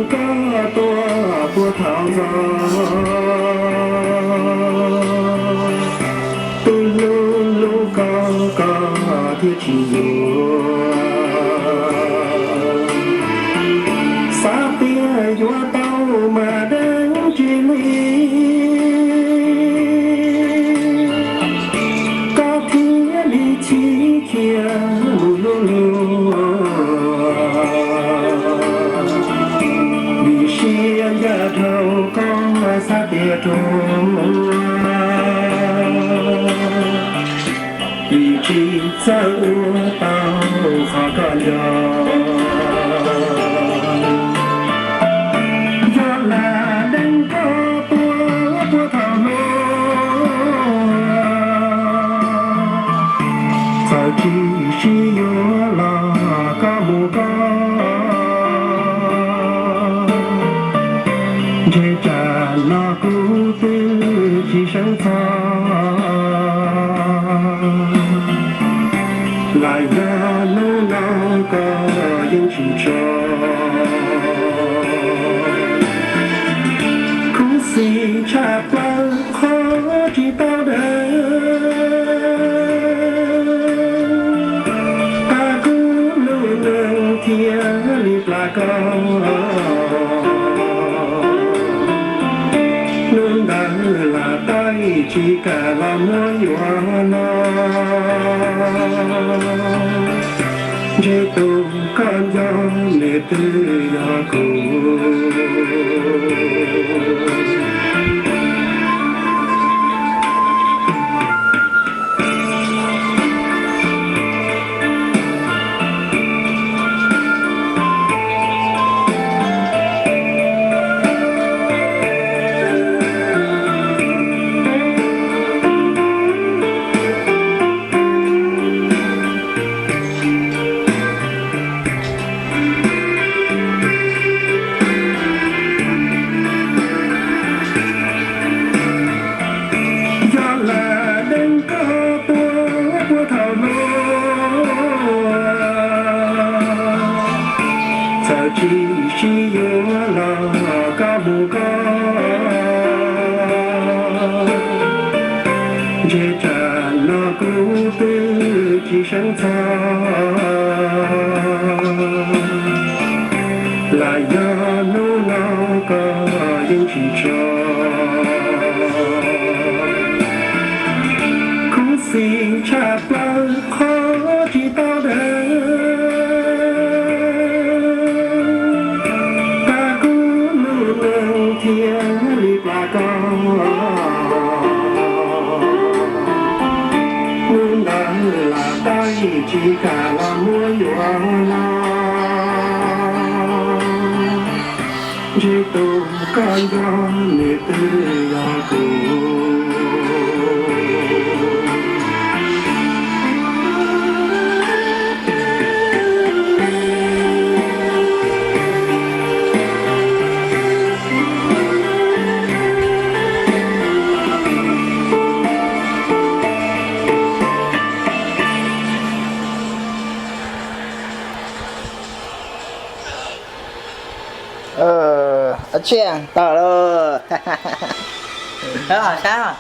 Koj tuaj puag thaum ntxov, twb hlub hlub koj, koj thiaj tsis yuav. Xav tias yuav tau mas deev tsis li, koj thiaj li chim chim mus hlub luag. Vim siab ncaj dhau koj xav tias ruam, vim tsis txawj ua tau qhov koj nco. Yog lam deev koj tuaj puag thaum hluas, txawm tsis sib yuav los koj mus koj, ntshe tsam no kuv twb tsis seev txog. Lam yog hnub no koj yeej tsis tso, khuv xim tshaj plaws qhov tsis tau deev. Qab kub lub neej thiaj li plam koj, hnub ntawd lam taij tsis kam los muab yuav no. Ntshe tus koj nco nws twb yog kuv. Yog lam deev koj tuaj puag thaum hluas, txawm tsis sib yuav los koj mus koj, ntshe tsam no kuv twb tsis seev txog. Lam yog hnub no koj yeej tsis tso, khuv xim tshaj plaws qhov tsis tau deev. Qab kub lub neej thiaj li plam koj, hnub ntawd lam taij tsis kam los muab yuav no. Ntshe tus koj nco nws twb yog kuv. Tsiaj tawm lawm. Sab, sab.